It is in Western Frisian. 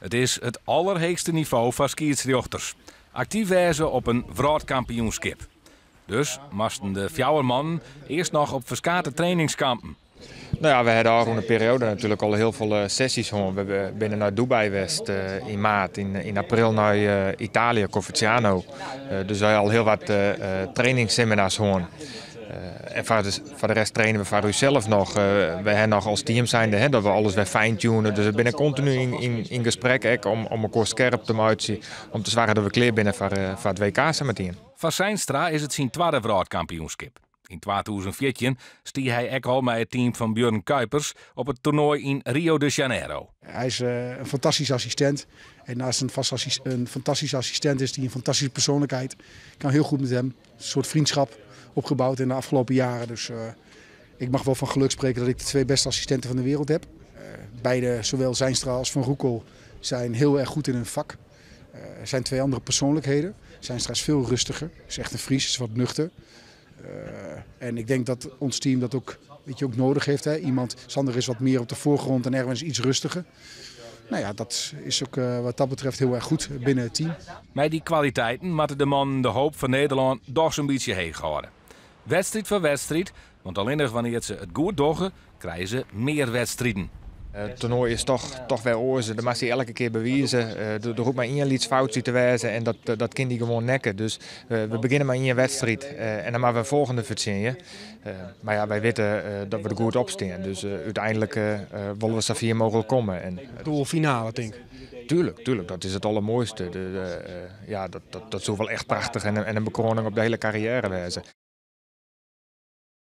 It is it allerheechste nivo foar skiedsrjochters. Aktyf wêze op in wrâldkampioenskip. Dus moasten de fjouwer mannen earst noch op ferskate trainingskampen. No ja, we ha de ôfrûne perioade natuerlik al hiel folle sessy's hân. We binne nei Dubai west yn maart, yn april nei Italië, Coverciano. Dus wy ha al hiel wat trainingsseminars hân. En foar de rest traine we foar ússels noch. We ha noch as team zijnde, hè, dat we alles wer fine-tune. Dus we binne kontinu yn gesprek ek om elkoar skerp te meitsjen. Om te soargjen dat we klear binne foar it WK sametien. Foar Zeinstra is it syn twadde wrâldkampioenskip. Yn 2014 stie hy ek al mei it team fan Björn Kuipers op it toernoai yn Rio de Janeiro. Hy is in fantastyske assistint. En neist in fantastyske assistint is hy in fantastyske persoanlikheid. Ik kan hiel goed met him. Een soort vriendschap opgebouwd in de afgelopen jaren. Dus ik mag wel van geluk spreken dat ik de twee beste assistenten van de wereld heb. Beide, zowel Zeinstra als Van Roekel, zijn heel erg goed in hun vak. Er zijn twee andere persoonlijkheden. Zeinstra is veel rustiger, is echt een Fries, is wat nuchter. En ik denk dat ons team dat ook, weet je, ook nodig heeft. Hè? Iemand, Sander is wat meer op de voorgrond en Erwin is iets rustiger. Nou ja, dat is ook wat dat betreft heel erg goed binnen het team. Mei dy kwaliteiten moatte de mannen de hoop fan Nederlân dochs in bytsje heech hâlde. Wedstriid foar wedstriid, want allinnich wannear't se it goed dogge, krije se mear wedstriden. It toernoai is toch wer oars. Dan moatst dy elke kear bewize. Der hoecht mar ien lyts foutsje te wêzen en dat kin dy gewoan nekke. Dus we begjinne mei ien wedstriid en dan moatte we in folgjende fertsjinje. Mar ja, wy witte dat we der goed op stean. Dus úteinlik wolle we sa fier mooglik komme. En Doel finale, tink? Tuurlijk, tuurlijk. Dat is it allermoaiste. Ja, dat soe wol echt prachtich en in bekroaning op de hiele karriêre wêze.